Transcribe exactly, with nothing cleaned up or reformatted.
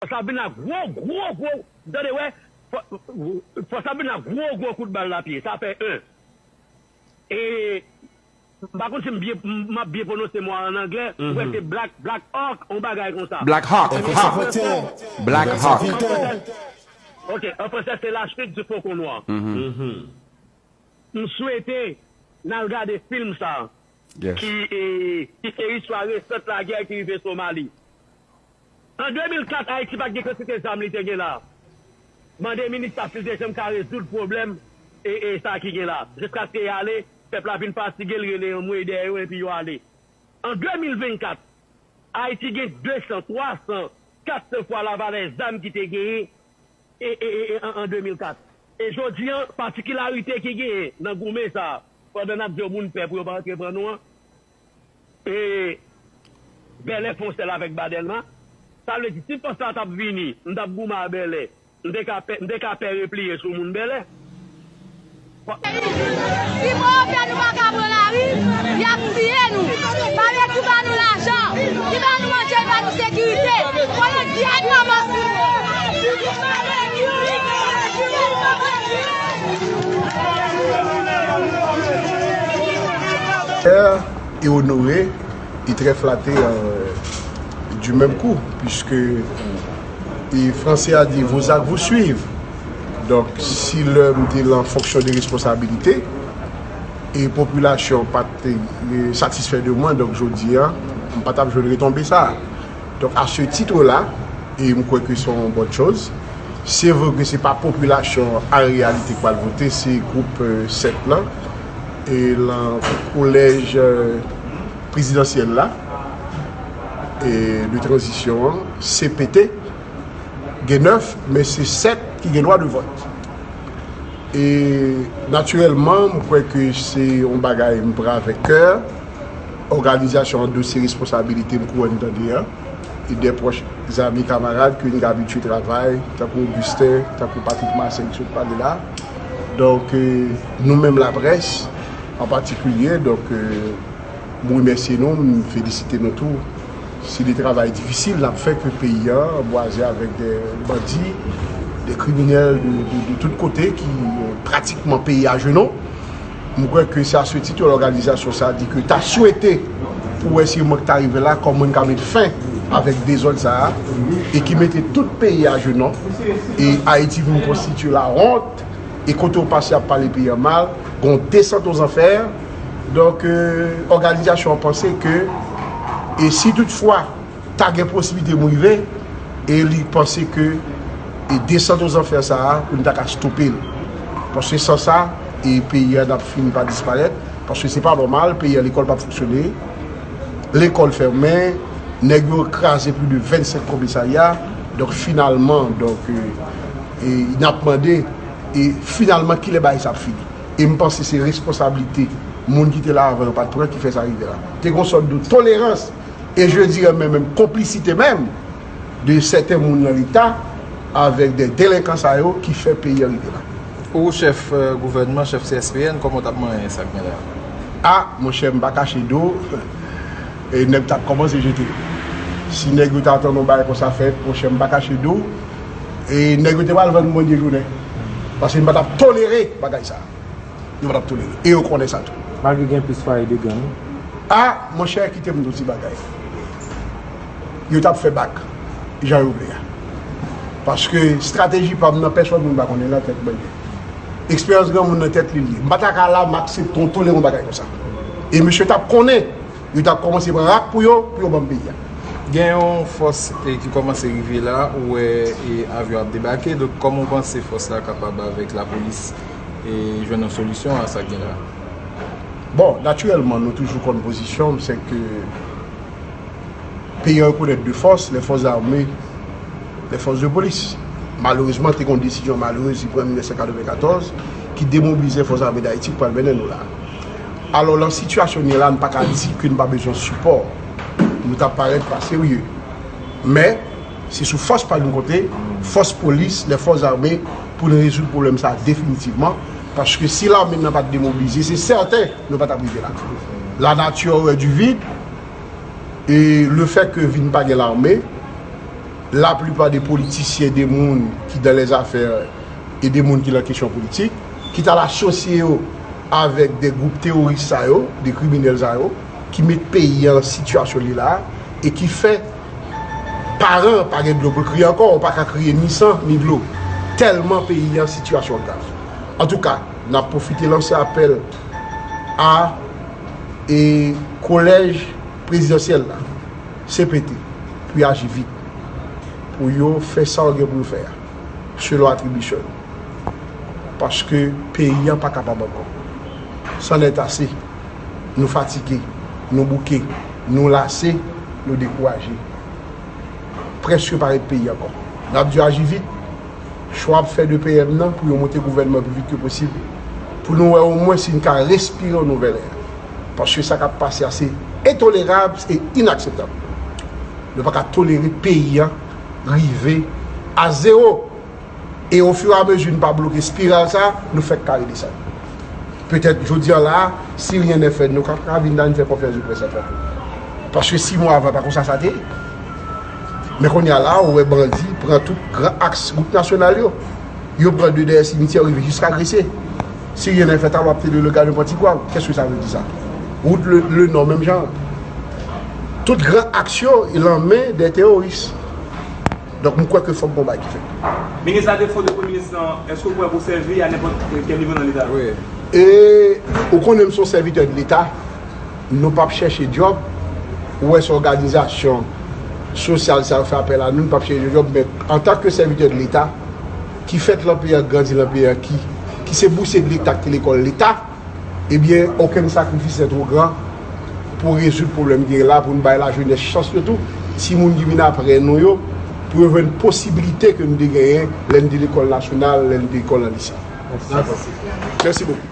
Fòs la vin ak gwo, gwo, gwo, tande wè, fò- fòs la vin ak gwo, gwo kout bal nan pye, sa fè en. E m pa konn si m byen, m ap byen pwononse mo a an anglè, m kwè se Black, Black Hawk, yon bagay konsa. Black Hawk. Black Hawk. Ok, an fransè se la chute du faucon noir. M swete n al gade fim sa a, ki, e, ki se istwa resant lagè ki rive Somali. An de mil kat, Ayiti pa t gen kantite zam li te gen la. Mande minis la si l te janm ka rezoud pwoblèm e, e sa ki gen la. Jiskaske y ale, pèp la vin fatige, l rele anmwey dèyè yo epi yo ale. An de mil vennkat, Ayiti gen de san, twa san, kat san fwa lavalè zam ki te genyen e, e, e, e, an, an de mil kat. E jodi an, patikilarite ki genyen nan goumen sa a, pandan n ap di yo moun pè pou yo pa antre pran nou an, e Bèlè fè yon sèl avèk Ba Dèlma, sa vle di si fòs la t ap vini, m t ap goumen a Bèlè, m te ka pè, m te ka pè repliye sou moun Bèlè. Si mò pè nou pa ka pran lari, y ap tiye nou. Pale ki ba nou lajan, ki ba nou manje, ba nou sekirite. Konnen dyèt manman sou nou. Fier et honoré et très flatté, euh, du même coup, puisque e fransè a di vos actes vous suivent. Donk, si lè m te lan fonksyon de responsabilite, e popilasyon pa te, e, satisfè de mwen, donk jodi a, m pa t ap jwenn retonbe sa a. Donk, à ce titre-là, e m kwè ke se yon bòn choz. Se vre ke se pa popilasyon an reyalite k pral vote, se gwoup, e, sèt lan, e lan kolèj, e, prezidansyèl la, e de tranzisyon an, C P T, gen nèf, men se sèt ki gen dwa de vòt. E natirèlman, m kwè ke se yon bagay m pran avèk kè. Òganizasyon an dosye responsabilite m kouwè m tande a. E de pwòch zanmi kamarad ke n abitye travay, tankou Augustin, tankou Patrick Marcel ki sot pale la. Donk, e, nou menm laprès, an patikilye, donk, e, m remèsye nou, m felisite nou tou. Se de travay difisil n ap fè ke peyi a anbwaze avèk de bandi, de kriminèl de, de, de tout kote ki, e, pratikman peyi a jenou. M kwè ke se a se tit lòganizasyon sa a di ke ta swete pou wè si mwen ki ta rive la, kòman n ka met fen avèk dezòd sa a, e ki mete tout peyi a jenou, e Ayiti vin konstitye lawont, e kote w pase y ap pale peyi a mal, gon desant aux enfers. Donk, e, òganizasyon an panse ke, e si toutfwa ta gen posiblite m rive, e li panse ke, e desant aux enfers sa a, pou n ta ka stope l. Paske san sa, e peyi a n ap fini pa disparèt, paske se pa nòmal, peyi a lekòl p ap fonksyone, lekòl fèmen, nèg yo kraze plis de vennsenk komisarya, donk finalman, donk, e, e n ap mande, e finalman kilè bagay sa ap fini. E m panse se responsablite moun ki te la avan yo pa t pran ki fè sa rive la. Te gon sòt de tolerans e je dirais menm, menm konplisite menm de sèten moun nan Leta avèk de delenkan sa yo ki fè peyi a rive la. Ou chèf, e, gouvènman, chèf C S P N, kòman w t ap manyen sa k gen la? A, monchè, m pa kache do, e nèg t ap kòmanse jete. Si nèg yo ta tann yon bagay konsa fèt, monchè, m pa kache do, e nèg yo te pral vann mwen de jounen. Paske m pa t ap tolere bagay sa. Yo pa t ap tolere. E yo konnen sa tou. Malgre gen plis fwaye de gang, wi. A, monchè, kite m di w ti bagay. Yo t ap fè bak, jan yo vle a. Paske estrateji pa m nan, pèsòn moun pa konnen nan tèt mwen li ye. Eksperyans granmoun nan tèt li li ye. M pa ta ka la, m aksepte yon tolere yon bagay konsa. E mesye t ap konnen yo t ap kòmanse pran rak pou yo, pou yo ban m peyi a. Gen yon fòs, e, ki kòmanse rive la, ou wè, e, avyon ap debake. Donk, kòman w panse fòs la kapab avèk lapolis, e, jwenn yon solisyon a sa k gen la? Bon, natirèlman, nou toujou konn pozisyon m, se ke peyi an rekonèt de fòs, les forces armées, les forces de police. Malerezman, te gen yon desizyon malerez ki pran an mil nèf san katrevenkatòz, ki demobilize Fòs Ame Dayiti pou al mennen nou la. Alò, nan sitiyasyon nou ye la, n pa ka di ke n pa bezwen sipò. Nou t ap parèt pa serye. Men, se sou fòs pa nou konte, fòs polis, les forces armées, pou n rezoud pwoblèm sa a definitivman, paske si lame n nan pa t demobilize, se sèten nou pa t ap rive la. La nature horreur du vide, e le fait que vin pa gen lame, Laplipa de politisyen, de moun ki dan lèzafè e de moun ki lan kesyon politik, ki t al asosye yo avèk de gwoup teworis sa yo, de kriminèl sa yo, ki met peyi an sitiyasyon li la a, e ki fè paran pa gen dlo pou l kriye ankò, ou pa ka kriye ni san, ni dlo. Tèlman peyi an sitiyasyon grav. Antouka, n ap pwofite lanse apèl a, e, kolèj prezidansyèl la, C P T, pou y aji vit, pou yo fè sa yo gen pou yo fè a, selon atribisyon yo. Paske peyi an pa kapab ankò. C'en est assez. Nou fatige, nou bouke, nou lase, nou dekouraje. Prèske pa ret peyi ankò. N ap di yo aji vit, chwa ap fè de P M nan pou yo monte gouvènman pi vit ke posib, pou nou wè omwen si n ka respire yon nouvèl è. Paske sa k ap pase a se entolerab e inakseptab. Nou pa ka tolere peyi an rive a zewo. E ofiramezi n pa bloke espiral sa, nou fèk kare desann. Petèt jodi an la, si rien n'est fait, nou ka, ka vin la, n fè konferans de près antre nou. Paske sis mwa avan, pa konsa sa te ye. Men kounye a la, ou wè bandi pran tout gran aks wout nasyonal yo. Yo pran de dèyè simityè, rive jiska Gresye. Si rien n'est fait, a w ap tande le gade Pantikwa. Qu'est-ce que ça veut dire ça? Wout le, le Nò, menm jan. Tout gran aks yo, lan men de teworis. Donk, m kwè ke fòk gon bagay ki fèt. Minis, a defo de premye minis lan, èske w prè pou sèvi a nenpòt kèl nivo nan Leta? Wi. E, ou konnen m se yon sèvitè de Leta, nou p ap chèche djòb. Ou wè se òganizasyon sosyal sa yo fè apèl a nou, nou p ap chèche djòb, men antanke sèvitè de Leta, ki fèt lan peyi an, grandi lan peyi an, ki, ki se bousye de Leta, ki te lekòl Leta, ebyen, okenn sakrifis nè two gran pou rezoud pwoblèm ki gen la, pou n bay lajenès chans yo tou, timoun ki vin apre nou yo, pou yo jwenn posiblite ke nou te genyen lè n te lekòl nasyonal, lè n te lekòl nan lise. Mèsi bokou.